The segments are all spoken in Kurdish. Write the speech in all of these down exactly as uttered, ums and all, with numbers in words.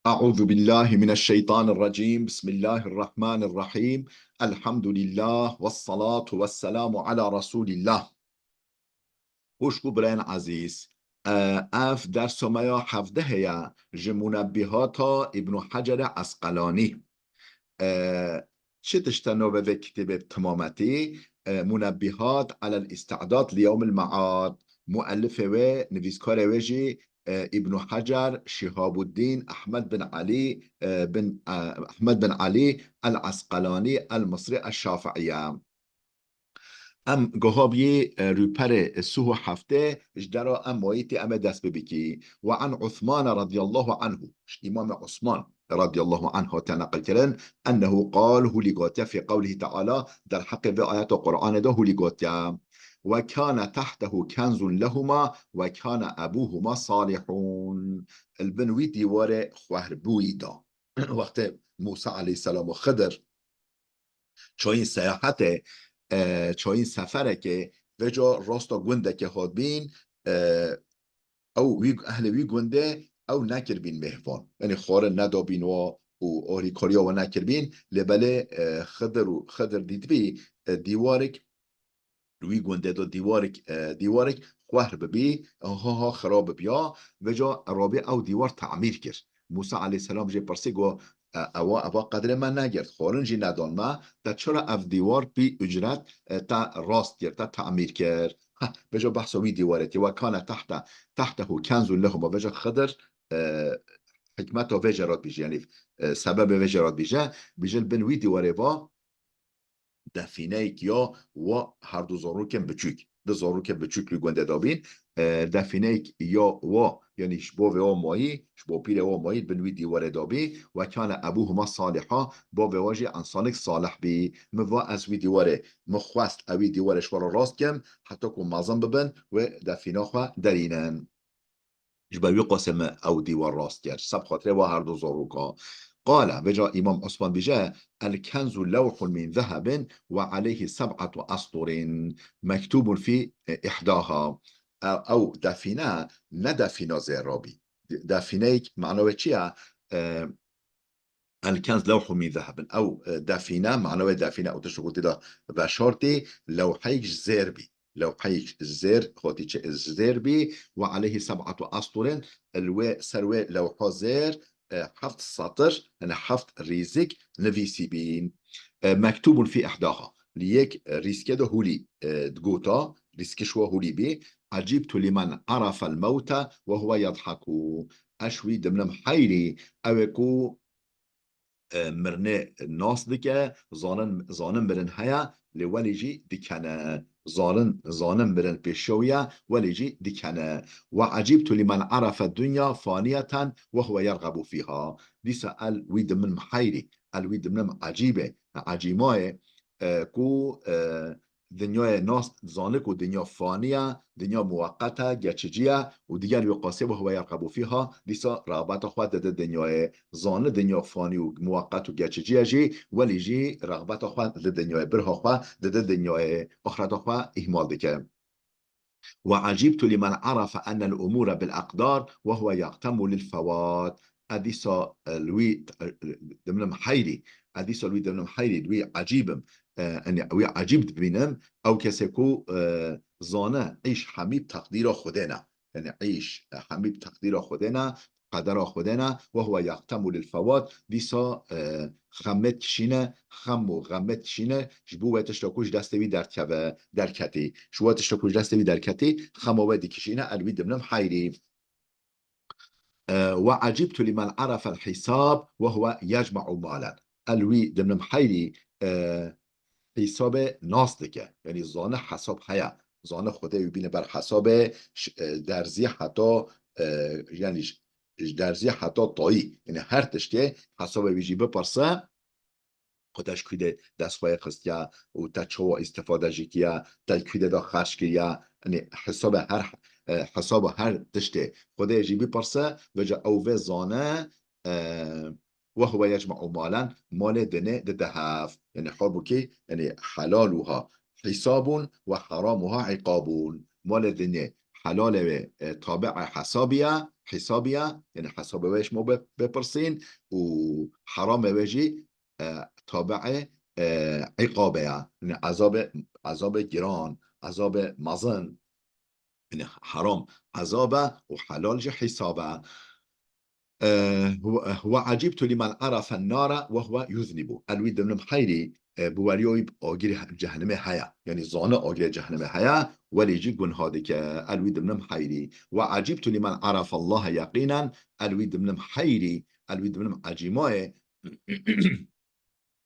أعوذ بالله من الشيطان الرجيم. بسم الله الرحمن الرحيم. الحمد لله والصلاة والسلام على رسول الله. Xwişk û birayên ezîz, e, ev dersa me ya hevdeh ye ji Munebbihata Îbnû Hecerê Esqelanî. E, çi tişt e navê vê kitêbê bi timametî? E, Munebbihat alel îstidad li yewmil mead. Muellifê wê, nivîskarê wê jî, e, Îbnû Hecer, Şihabuddîn, Ehmed bin Elî, e, bin, e, Ehmed bin Elî el Esqelanî el Misrî el Şafiî ye. Em guha bî, e, rûperê sih û heftê ji dera em mayîtê em ê dest pê bikî. Ve an Usmane radiyallahu anhu. Ji Îmamê Osman radiyallahu anh hate neqilkirin. Ennehu qal, hûlî gotiye fî qewlihî teala, derheqê vê ayeta Qur'anê de hûlî gotiye. Ve kâne tehtehu kenzun lehuma ve kâne ebûhuma salihûn. Li bin wî dîwarê xwehr bûyî da. Wextê Mûsa aleyhisselam û Xidir çayîn seyahetê, e, çayîn seferekê, vêca rasta gundekê hatbîn, e, ew wî, ehlê wî gundê ew nekiribîn mêhvan. Yanî xwarin nedabîn wa û alîkariya wa nekiribîn, lê belê, e, Xidir û Xidir dîtibî, e, dîwarek li wî gundê de dîwarek, e, dîwarek xwehr bibî, ha, ha, xirab bibiya, vêca rabî ew dîwar tamîr kir. Mûsa aleyhisselam jê pirsî got, e, ewa, eva qedrê me negirt, xwarin jî nedan me, te çira ev dîwar bî ucret, e, te rast kir, te tamîr kir? Heh, vêca behsa wî dîwarê tê. Ve kane tehte, tehtehu kenzun lehuma. Vêca Xidir, e, hikmeta vê jê re dibêje, yanî, e, sebebê vê jê re dibêje, bêje li bin wî dîwarê va, defîneyek ya wa her du zarokên biçûk. Du zarokên biçûk li gundê de bîn. E, defîneyek ya wa, yanî ji bo vê wa mayî, ji bo pîrê wa mayî, bin wî dîwarê de bî. Ve kane ebûhuma saliha, bavê wa jî însanek salih bî. Min va ez wî dîwarê, min xwest ew wî dîwarê ji we re rast kim, heta ku mezin bibin, wê defîna xwe derînin. Ji ber wî qasê min ew dîwar rast kir. Seb xatirê wa her du zaroka. Qale, vêca Îmam Osman bêje, el kenzu lewhun min zehebin ve aleyhi seb'atu asturin mektubun fî, e, ihdaha. Ew, ew defîne ne defîna zêra bî. Defîneyek mana wê çi ye? E, El-kenz lewhun min zehebin. Ew, e, defîne, mana wê defîne, ew tişt ku tê de veşartî, lewheyek ji zêr bî. Lewheyek ji zêr, xwetî çi, ji zêr bî, ve aleyhî seb'atu asturin, li wê, ser wê lewha zêr, e, heft setir, yani heft rîzik nivîsî bîn. E, mektubun fî ihdaha. Li yek rîskê de hûlî, e, digota, rîskiş wa hûlî bî. Ecîbtu limen arafel mewte ve huve yedhaku. Ez wî dimnim heyrî, ew ê ku e, mirinê nas dike, zanin, zanin mirin heye, lê welê jî dikene. Zanin, zanin mirin pêşiya wî ye, welê jî dikene. Ve ecîbtu limen arefe dunya faniyeten ve huve yergebu fîha. Dîsa el wî dimnim heyrî, el wî dimnim ecîbê, ecîmayê, e, ku, e, dinyayê nas, zane ku dinya fanî ye, dinya muweqet e, geçici ye û diger wî qasê ve huve yerqebu fîha, dîsa rexbeta xwe dide dinyayê. Zane dinya fanî û muweqet û geçici ye jî, welî jî rexbeta xwe li dinyayê, birha xwe dide dinyayê, axireta xwe îhmal dike. Ve ecîbtu limen arefe enel umûre bil eqdar ve huve yaqtemu lil fewat. Ez dîsa, e, li wî, e, dimnim heyrî. Ez dîsa li wî dimnim heyrî, li wî ecîb im. E, yani wî ecîb dibînim. Ew kesê ku, e, zane îş hemî bi teqdîra Xwedê ne. Yani îş, e, hemî bi teqdîra Xwedê ne, qedera Xwedê ne. Ve huve yaqtemu lil fewat. Dîsa, e, xemê dikişîne, xem û xemê dikişîne, ji bo wê tişta ku ji destê wî derdikeve, derketî. Ji wê tişta ku ji destê wî derketî, xema wê dikişîne, el wî dimnim heyrî. E, ve ecîbtu limen arefel hisab ve huve yecme'u malen. El wî dimnim heyrî, e, hesabê nas dike. Yani zane hesab heye. Zane Xwedê wî bîne ber hesabê, ş-, e, derzî heta, e, yani j-, ji derzî heta tayî. Yani her tiştê hesabê wî jî bipirse, ku te ji kû de dest xwe yê xistiye û te çawa îstifade jî kiye, te li kû de da xerc kiriye, yani hesabê her, e, hesaba her tiştê Xwedê jî bipirse, vêca ew vê zane, e, ve huve yecme'u malen, malê dinê dide hev. Yani halbukî, yani helaluha hisabun ve heramuha iqabun. Malê dinê helalê wê, e, tabi'ê hesabî ye, hesabî ye, yanî hesabê wê ji me bê-, bêpirsîn û heramê wê jî, e, tabi'ê, e, îqabê ye. Yanî ezabê, ezabê giran, ezabê mezin. Yanî heram ezab e û helal jî hesab e. E, "Ve, ve acibtu limen arafen nara ve huve yuznibu." El wî dimnim heyrî, e, bi weriya wî agirê cehennemê heye. Yanî zane agirê cehennemê heye, welê jî gunha dike. El wî dimnim heyrî. "Ve acibtu limen arafallahe yeqînen." El wî dimnim heyrî, el wî dimnim ecîmayê.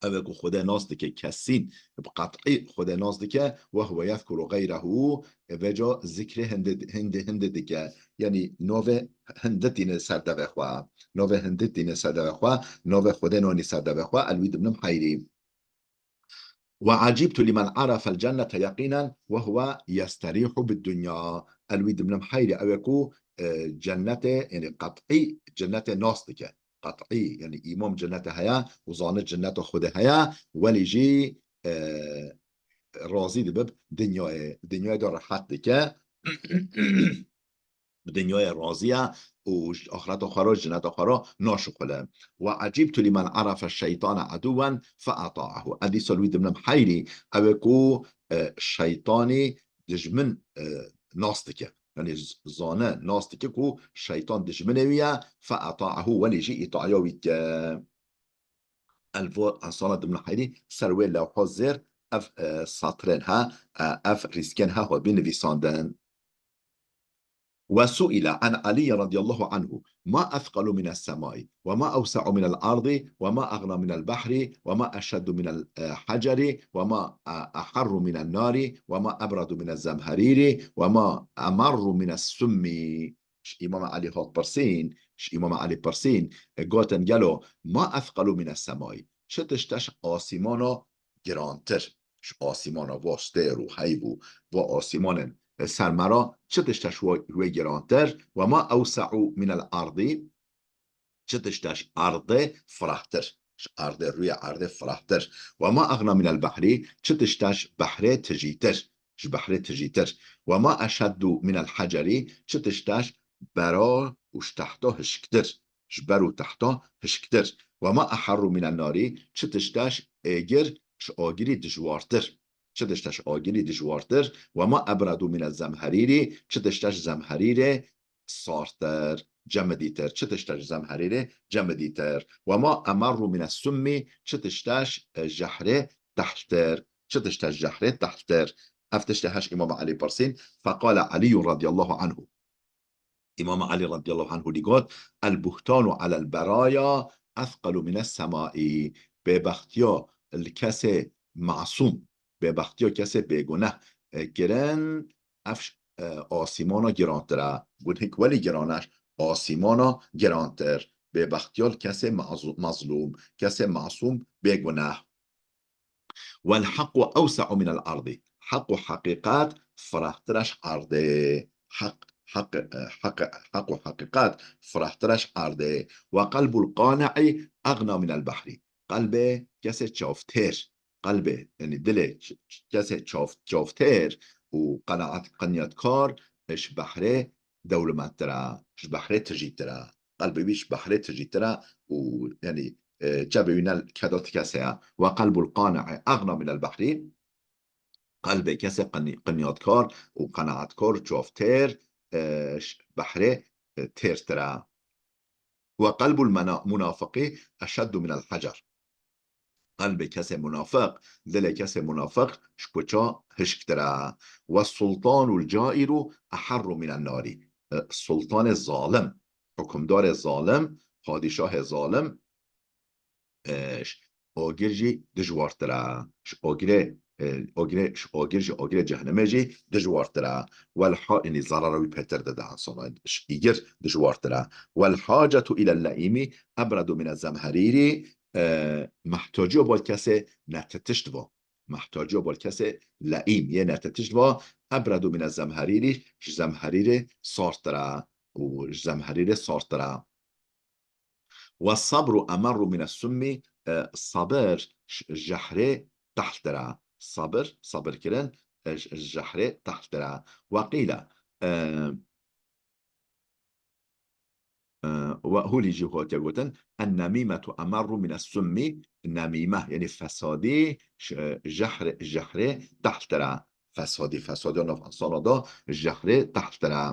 Ew ê ku Xwedê nas dike kesîn, bi qet'î Xwedê nas dike, "Ve huve yezkuru gayrehu", e, vêca zikrê hindi, hindi, hindi dike. Yanî navê hindi tîne ser devê xwe. Navê hindi tîne ser devê xwe, navê Xwedê nanî ser devê xwe, el wî dimnim heyrî. "Ve acibtu limen arafel cennete yeqînen ve huve yesterihu bid dunya." El wî dimnim heyrî ew ê ku, e, cennetê, yanî qet'î cennetê nas dike. Qet'î, yanî îmam cennetê heye û zanî cenneta Xwedê heye, welî jî, e, razî dibe bi dinyayê, dinyayê de rehet dike. Bi dinyayê razî ye û ji axireta xwe re, cenneta xwe re naşixule. "Ve acibtu limen arafe şeytane aduwen fe ata'ahu." Ez dîsa li wî dimnim heyrî, ew ê ku, e, şeytanî dijmin, e, nas dike. Yanî z-, zane, nas dike ku şeytan dijminê wî ye, fe ata'ahu, welê jî îtaya wî dike. El vo ensana dimnim heyrî, ser wê lewha zêr ev, e, satirên he, e, ev rîskên he hatibî nivîsandin. "Ve su'ile an Alî radiyallahu anhu, ma ethqalu mines semai, ve ma ewse'u minel ardi, ve ma aghna minel bahri, ve ma eşeddu minel, e, heceri, ve ma, e, eharru minen nari, ve ma ebradu minez zemheriri, ve ma emarru mines summi." Ji Îmam Elî hat pirsîn, ji Îmam Elî pirsîn, e, gotin, "Gelo ma ethqalu mines semai? Çi tişt e ji asîmana girantir? Ji asîmana va stêr û heyv û va asîmanên, e, ser me re çi tişt e ji wa-, wê girantir? Ve ma ewse'u minel ardî? Çi tişt e ji erdê firehtir? Ji erdê, rûyê erdê firehtir. Ve ma aghna minel behrî? Çi tişt e ji behrê tijîtir? Ji behrê tijîtir. Ve ma eşeddu minel hecerî? Çi tişt e ji bera û ji tehta hişktir? Ji ber û tehta hişktir. Ve ma eharru minen narî? Çi tişt e ji êgir, ji agirî dijwartir? Çi tişt e ji agirî dijwartir? Ve ma ebradu mine zemherîrî? Çi tişt e ji zemherîrê sartir, cemidîtir? Çi tişt e ji zemherîrê cemidîtir? Ve ma emarru mine summî? Çi tişt e ji, e, jehrê tehltir? Çi tişt e ji jehrê tehltir? Ev tiştê he ji Îmam Elî pirsîn. Feqale Elîyun radiyallahu anhu. Îmam Elî radiyallahu anhu lî got, "El buhtanu alel beraya ethqalu mines semai." Bêbextiya li kesê masûm, bêbextiya kesê bêguneh, e, kirin, ev, e, asîmana girantir e. Gunhik welî giran e, asîmana girantir. Bêbextiya li kesê mazu-, mazlûm, kesê masûm bêguneh. "Wel haqqu ewse'u minel ardî." Heq û heqîqet firehtir e ji erdê. Heq, heq, e, heq, heq û heqîqet firehtir e ji erdê. "Ve qelbul qani'i aghna minel behrî." Qelbê kesê çavtêr. Qelbê, yanî dilê ç-, ç-, kesê çav-, çavtêr û qenaet, qenaetkar, e, ji behrê dewlemendtir e, ji behrê tijîtir e. Qelbê wî ji behrê tijîtir e û, yanî, e, çavê wî ne li keda ti kesê ye. "Ve qelbul qani'i aghna minel behrî." Qelbê kesê qenî-, qinyatkar û qenaetkar û çavtêr, e, ji behrê, e, têrtir e. "Ve qelbul mena-, munafiqî eşeddu minel hecer." Qelbê kesê munafiq, dilê kesê munafiq ji kuça hişktir e. "Ve sultanul cairu eharru minen narî." E, sultanê zalim, hukimdarê zalim, padîşahê zalim, e, ji agir jî dijwartir e. Ji agirê, e, agirê, ji agir, ji agirê cehennemê jî dijwartir e. "Wel ha-, yanî zerara wî pêtir dide ensana, ji îgir dijwartir e. "Wel hacetu ilel leîmî ebredu mine zemherîrî." E, mehtaciya bal kesê netitişt va. Mehtaciya bal kesê leîm yê netitişt va, ebredu mine zemherîrî, ji zemherîrê sartir e û ji zemherîrê sartir e. "Ve sabru emarru mine summî", e, sabir j-, jehrê tehltir e. Sabir, sabir kirin, e, j-, jehrê tehltir e. "Ve qîle", E, e, we hûlî jî hatiye gotin, "En-nemîmetu emerru mine summî", nemîme, yanî fesadî, ş-, jehrê, jehrê tehltir e. Fesadî, fesadî nav insana da jehrê tehltir e.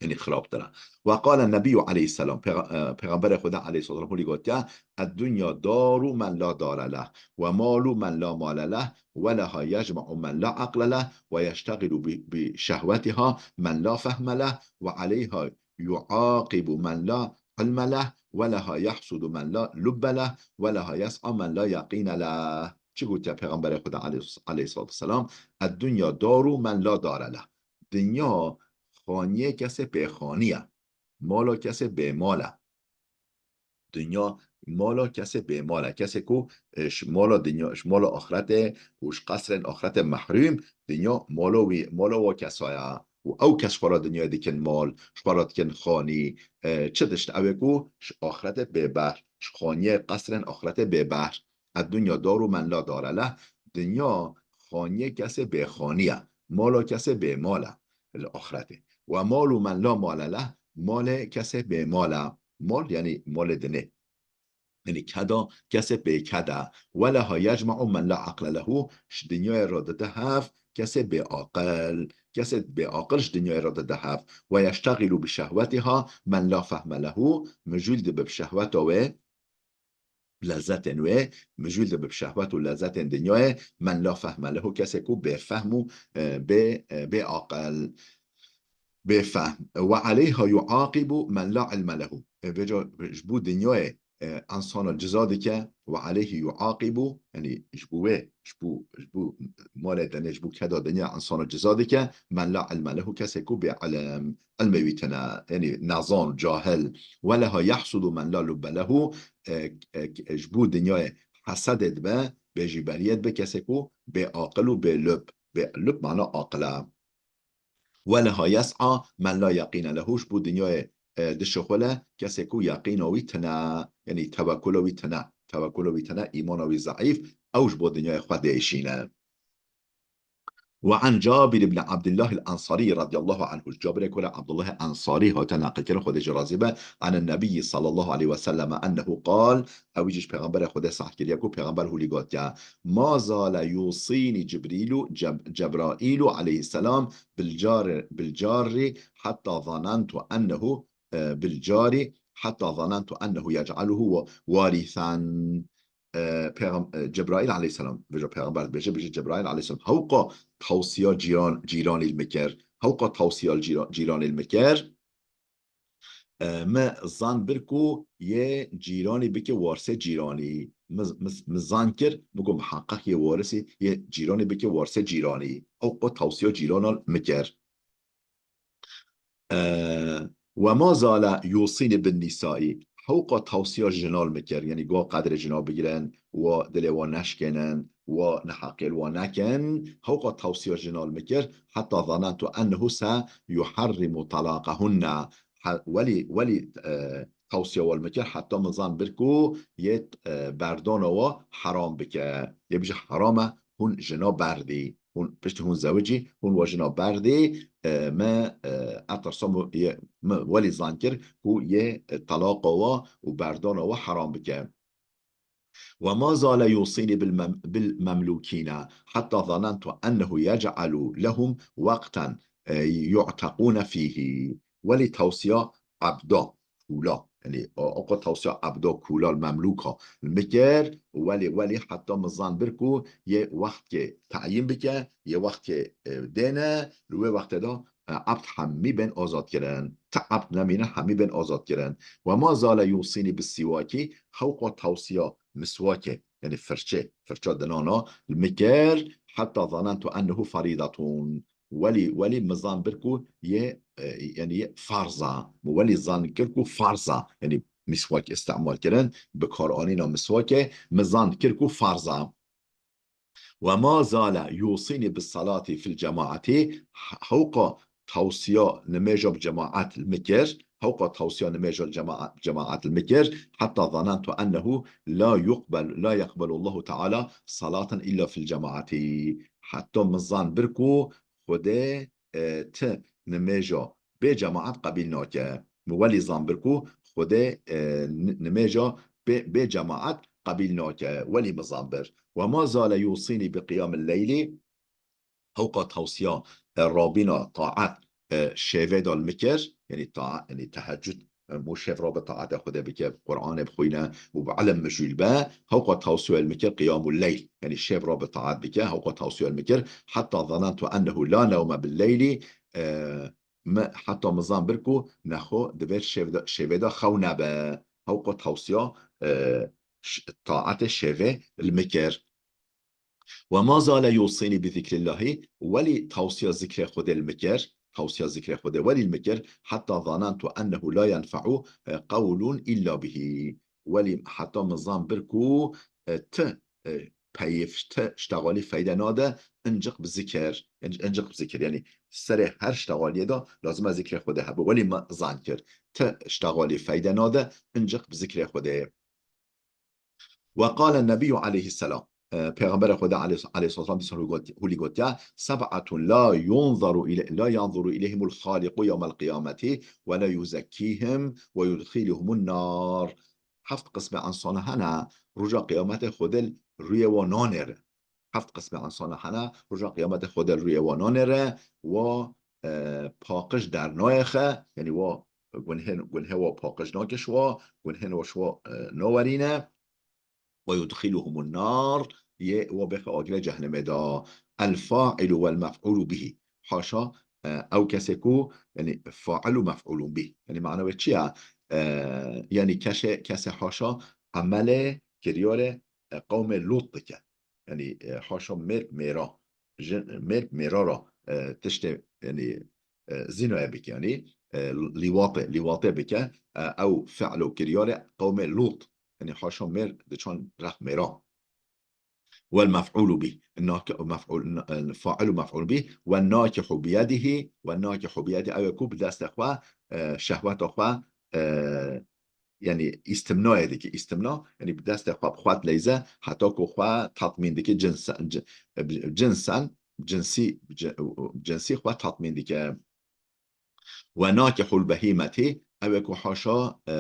Yanî xirabtir e. Ve qale Nebiyyu aleyhisselam, Pêxa-, e, Pêxemberê Xweda aleyhisselam hûlî gotiye, "Ed-dunya daru men la dare leh, ve malu men la male leh, ve leha yecma'u men la aqle leh, ve yeştexilu bi, bi şehvetiha men la fehme leh, ve aleyha yuaqibu men la ilme leh, ve leha yahsudu men la lubbe leh, ve leha yes'a men la yaqine leh." Çi gotiye Pêxemberê Xweda aleyhis-, aleyhissalatu vesselam? "Ed-dunya daru men la dare leh." Dinya xaniyê kesê bêxanî ye. Mala kesê bêmal e. Dinya mala kesê bêmal e. Kesê ku, e, ji mala dinya, ji mala axretê û ji qesrên axretê mehrûm, dinya mala wî, mala wa kesa ye. Û ew kes xwe re dinyayê dikin mal, xwe re dikin xanî, e, çi dişt ew ê ku ji axretê bêbehr, ji xaniyê qesrên axretê bêbehr. "Ed-dunya daru men la dare leh", dinya xaniyê kesê bêxanî ye, mala kesê bêmal e li axretê. "Ve malu men la male leh", malê kesê bêmal e. Mal, yanî malê dinê. Yanî keda kesê bêked e. "Ve leha yecma'u men la aqle lehu", ji dinyayê re dide hev kesê bêaqil. Kesê bêaqil ji dinyayê re dide hev. "Ve yeştexilu bi şehvetiha men la fehme lehu", mijûl dibe bi şehweta wê, lezzetên wê, mijûl dibe bi şehwet û lezzetên dinyayê, "men la fehme lehu", kesê ku bêfehm û, e, bê, e, bêaqil, bêfehm. "Ve aleyha yuaqibu men la ilme lehu." E, vêca ji bo dinyayê, e, insana ciza dike, "ve aleyhi yuaqibu", yanî ji bo wê, ji bo, ji bo malê dinê, ji bo keda dinya insana ciza dike, "men la ilme lehu", kesê ku bê ilim, ilmê wî tine, yanî nezan, cahil. "Ve leha yahsudu men la lubbe lehu", e, e, ji bo dinyayê hesedê dibe, bêjîberiyê dibe kesê ku bê aqil û bê lub. Bê lub mana aqil e. "Ve leha yes'a men la yaqîne lehu", ji bo dinyayê, e, dişixule kesê ku yaqîna wî tine, yanî tewekula wî tine, tewekula wî tine, îmana wî zeîf, ew ji bo dinyayê xwe diêşîne. "Ve an Cabir ibn Abdullah el-Ensari radiyallahu anhu." Cabirê kura Abdullah Ensari hate neqilkirin, Xwedê jê razî be, "Anen Nebiyyi sallallahu aleyhi ve sellem ennehu qal", ew jî ji Pêxemberê Xwedê sah kiriye ku Pêxember hûlî gotiye, "Ma zale yusîni Cibrîlu, Ceb-, Cebraîlu aleyhisselam bil car-, bil carri hatta zanentu ennehu, e, bil cari hatta zanentu ennehu yec'aluhu wa-, warithan." E, Pêxem-, e, Cebraîl aleyhisselam, vêca Pêxember dibêje, bêje Cebraîl aleyhisselam, "Hewqa tawsiya cîran, cîranî li min kir, hewqa tawsiya cîra-, cîranî li min kir, e, min zan bir ku yê cîranî bike warisê cîranî." Min, min, min zan kir, min got, "Miheqeq yê warisê, yê cîranî bike warisê cîranî." Hewqa tawsiya cîrana li min kir. E, "Ve ma zale yusîni bin nisai", hewqa tawsiya jina li min kir, yanî go qedrê jina bigirin, wa dilê wa neşkênin, wa neheqiyê li wa nekin, hewqa tawsiya jina li min kir, "hetta zanentu ennehu se yuharrimu talaqahunne." He-, welî, welî, e, tawsiya wa li min kir, heta min zan bir ku yê, e, berdana wa heram bike. Yê bije heram e, hûn jina berdî. Hûn piştî hûn zewicî, hûn wa jina berdî, e, me, e, etirsa mu-, ye, me welî zan kir ku yê, e, talaqa wa û berdana wa heram bike. "Ve ma zale yusîni bil mem-, bil memlukîne, hetta zanentu ennehu yec'alu lehum wekten, e, yu'tekûne fîhî." Welî tawsiya ebda, kûla. Yanî, o, o qo tawsiya ebda, kûla, memlûka li min kir, welî, welî heta min zan bir ku yê wextkê teyîn bike, yê wextkê, e, dêne, li wê wextê de, e, ebd hemî bên azad kirin. Ti ebd nemîne, hemî bên azad kirin. "Ve ma zale yusîni bis siwakî", hewqa tawsiya miswakê, yanî firçe, firça dinana li min kir, "heta zanentu ennehu ferîdatun." Welî, welî min zan bir ku yê, e, yanî yê farz e. Min welî zan kir ku farz e. Yanî miswak îstemal kirin, bikaranîna miswakê, min zan kir ku farz e. "Ve ma zale yusîni bis salati fil cemaati", hewqa tawsiya nimêja bi cemaat li min kir, hewqa tawsiya nimêja li cema-, cemaat li min kir, "hetta zanentu ennehu la yuqbel, la yeqbelullahu teala salaten illa fil cemaati." Heta min zan bir ku Xwedê, e, ti nimêja bê cemaat qebîl nake. Welî zanbir ku Xwedê, e, ni-, nimêja bê, bê cemaat qebîl nake. Welî mizanbir. Ve ma zale yusînî bi qiyamil leylî. Hewqa tawsiya, e, rabîna taat, e, şevê de li min kir, yanî ta-, yanî tehecud, e, û şev re bi taetê Xwedê bike, Qur'anê bixwîne û bi ilm mijûl be. Hewqa tawsiya li min kir qiyamul leyl, yanî şev re bi taet bike. Hewqa tawsiya li min kir, hetta zanentu ennehu la newme bil leylî, e, me, heta min zan bir ku nexwe di vê şev de, şevê de xew nebe. Hewqa tawsiya, e, ş-, taetê şevê li min kir. Ve ma zale yusînî bi zikrillahî, welî tawsiya zikrê Xwedê li min kir, tawsiya zikrê Xwedê welî li min kir, hetta zanentu ennehu la yenfe'u, e, qewlun illa bihî. Welî heta min zan bir ku, e, ti, e, peyv, ti ştexalî feyde nade, inciq bi zikir, inc-, inciq bi zikir. Yanî serê her ştexaliyê de lazim e zikrê Xwedê hebe. Welî min zan kir, ti ştexalî feyde nade, inciq bi zikrê Xwedê. Ve qale Nebiyyu aleyhisselam. E, Pêxemberê Xweda aleyh-, aleyhisselam dîsa hûlî got-, hûlî gotiya, "Seb'atun la yunzaru ile-, la yanzuru ileyhimul Xaliqu yewmel qiyameti ve la yuzekkihim ve yudxiluhumun nar." Heft qismê insana hene, roja qiyametê Xwedê rûyê wan nanêre. Heft qismê insana hene, roja qiyametê Xwedê rûyê wan nanêre, wa, e, paqij dernayêxe, yanî wa gunhên, gunhê wa paqij nake ji wa, gunhên wa ji wa, e, nawerîne. Ve yudxiluhumun nar, yê wa bêxe agirê cehennemê de. El fa'ilu vel mef'ulu bihi. Haşa, e, ew kesê ku, yanî fail û mef'ulun bih. Yanî mana wê çi ye? E, yanî kesê, kesê haşa emelê, kiryarê, e, qewmê Lût dike. Yanî, e, haşa mêr mêra, jin, mêr mêra ra, e, tiştê, yanî, e, zînoyê bike, yanî, e, lîwatê, lîwatê bike, e, ew fi'l û kiryarê qewmê Lût. Yanî haşa mêr diçan rex mêra. Wel mef'ûlu bî. Nak-, mef'ûl, n-, fail û mef'ûl bî. Wen nakihu biyedihi, wen nakihu biyedihi. Ew ê ku bi destê xwe, e, şehweta xwe, e, yanî îstimnayê dike. Îstimna, yanî bi destê xwe bi xwe dileyze, heta ku xwe tatmîn dike, cinsen, ci-, cinsen, cinsî, ci-, cinsî xwe tatmîn dike. Ve nakihul behîmetî, ew ê ku haşa, e,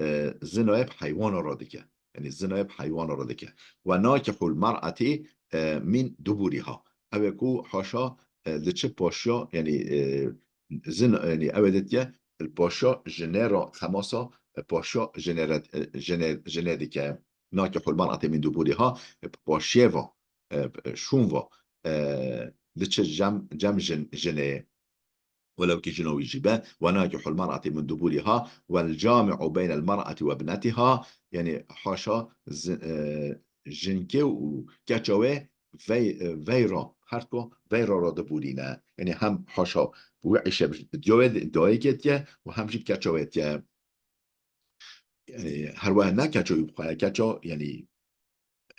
e, zinayê bi heywana re dike. Yanî zinayê bi heywana re dike. Ve nakihul mer'etî, e, min duburiha. Ew ê ku haşa, e, diçe paşiya, yanî, e, zin, yanî ew ê dike, li paşiya jinê re temasa, e, paşiya jinê re, e, jinê, jinê dike. Nakihul mer'etî min duburiha, e, bi paşiyê ve, e, şûn ve, e, diçe cem, cem jin, jinê. Welew ki jina wî jî be, ve nakihul mer'etî min duburiha, wel cami'u beynel mer'etî ve ibnetiha, yanî haşa zi-, e, jinkê û keça wê vey-, e, veyra, her ku veyra re dibûrîne. Yanî hem haşa wî îşe bi diyawê, dayikê diye û hem jî bi keça wê diye. Yanî her wiha ne keça wî bi xwe ye, keça, yanî,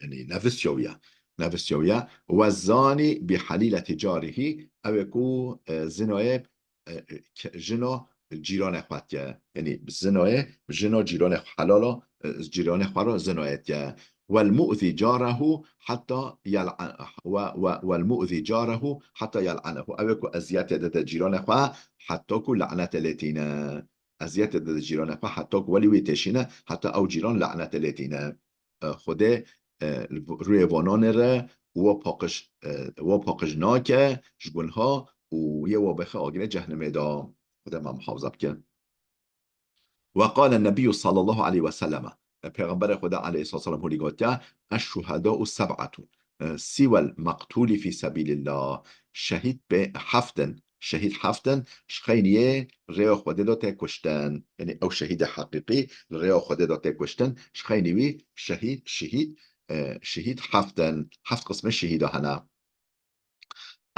yanî nevisya wî ye. Nevisya wî ye. Ve zani bi helîleti carihî, ew ê ku, e, zinayê, e, ke-, jina cîranê xwe diye. Yanî zinayê, jina cîranê xwe helal e, e, cîranê xwe re zinayê diye. Wel mu'zî carehu hetta yel'an-, we, we, wel mu'zî carehu hetta yel'anehu. Ew ê ku eziyetê dide cîranê xwe, heta ku lanetê lê tîne. Eziyetê dide cîranê xwe, heta ku welî wî têşîne, heta ew cîran lanetê lê tîne. E, Xwedê, e, li rûyê vananê re wa paqij, e, wa paqij nake ji gunha û yê wa bêxe agirê cehnimê de. Xwedê me muhafaza bike. Ve qale Nebiyyu sallallahu aleyhi ve selleme. E, Pêxemberê Xwedê aleyhissalatu vesselam hûlî gotiye, "Eşşuhedâ'u seb'atun, e, siwel meqtûlî fî sebîlillah." Şehîd pê-, heft in, şehîd heft in, ji xeyniyê rêya Xwedê de tê kuştin. Yanî ew şehîdê heqîqî li rêya Xwedê de tê kuştin. Ji xeynî wî şehîd, şehîd, e, şehîd heft in. Heft qismê şehîda hene.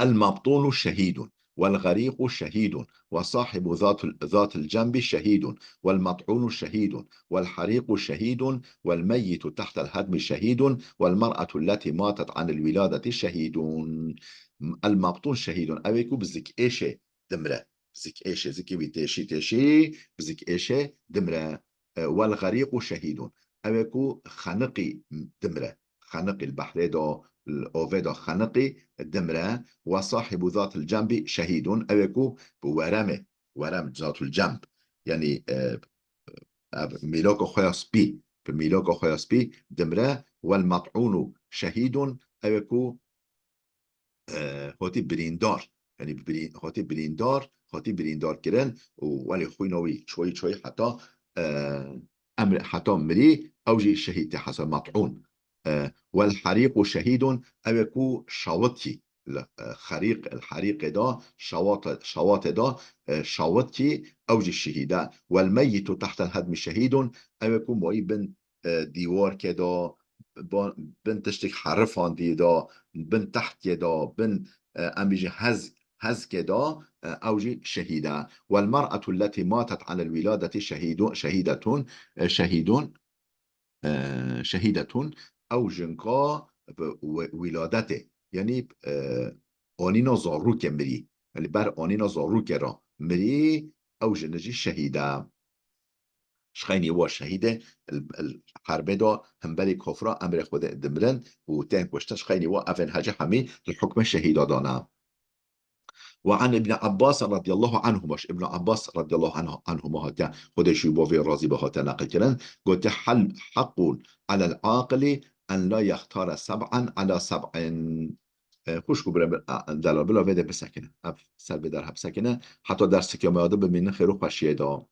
El-mebtûnu şehîdun, wel-xerîqu şehîdun, ve sahibu zatul, zatil cenbi şehîdun, wel-met'ûnu şehîdun, wel-herîqu şehîdun, wel-meyyitu tehtel hedmi şehîdun, wel-mer'etu lletî matet anil wîladetî şehîdun. El-mebtûn şehîdun, ew ê ku bi zikêşê dimre. Bi zikêşê, zikê wî têşî, têşî, bi zikêşê dimre. E, wel-xerîqu şehîdun, ew ê ku xeniqî dimre. Xeniqî li behrê de, li ovê de xeniqî, dimre. Ve sahibu zatil cembî şehîdun, ew ê ku bi weremê, werem zatul cemb, yanî, e, ev mîloka xwe ya spî, bi mîloka xwe ya spî dimre. Wel mat'ûnu şehîdun, ew ê ku, e, hatî birîndar, yanî bi birî-, hatî birîndar, hatî birîndar kirin û welê xwîna wî çoyî çoyî heta, e, emr-, heta mirî, ew jî şehîd tê hesab, mat'ûn. E, wel herîqu şehîdun, ew ê ku şawitî, li, e, xerîq, el herîqê de, şawate-, şawatê de, e, şawitî, ew jî şehîd e. Wel meyyitu tehtel hedmi şehîdun, ew ê ku mayî bin, e, dîwarkê de, ba-, bin tiştek herifandî de, bin tehtiyê de, bin, e, em bêjin hez-, hezkê de, e, ew jî şehîd e. Wel mer'etu lletî matet alel wîladetî şehîdu-, şehîdetun, e, şehîdun, e, şehîdetun, ew jinka bi we-, wîladetê, yanî, e, anîna zarokê mirî, yanî ber anîna zarokê re mirî, ew jin jî şehîd e. Ji xeynî wa şehîdê, li, li herbê de hemberî kofra emrê Xwedê dimirin û tên kuştin, ji xeynî wa evên hecî hemî li hukmê şehîda dane. Ve an Ibn Abbas radiyallahu anhuma, ji Ibn Abbas radiyallahu anhu, anhuma hatiye, Xwedê ji bo vê razî be, hatiye neqil kirin, gotiye, hel-, haqqun alel aqili en la yextara seb'an ala seb'in. E, xwişk û birem-, a, delal, bila vê de bisekine. Ev ser vê derhev sekine. Heta dersekê me ya de bimînin xêr û xweşiyê de.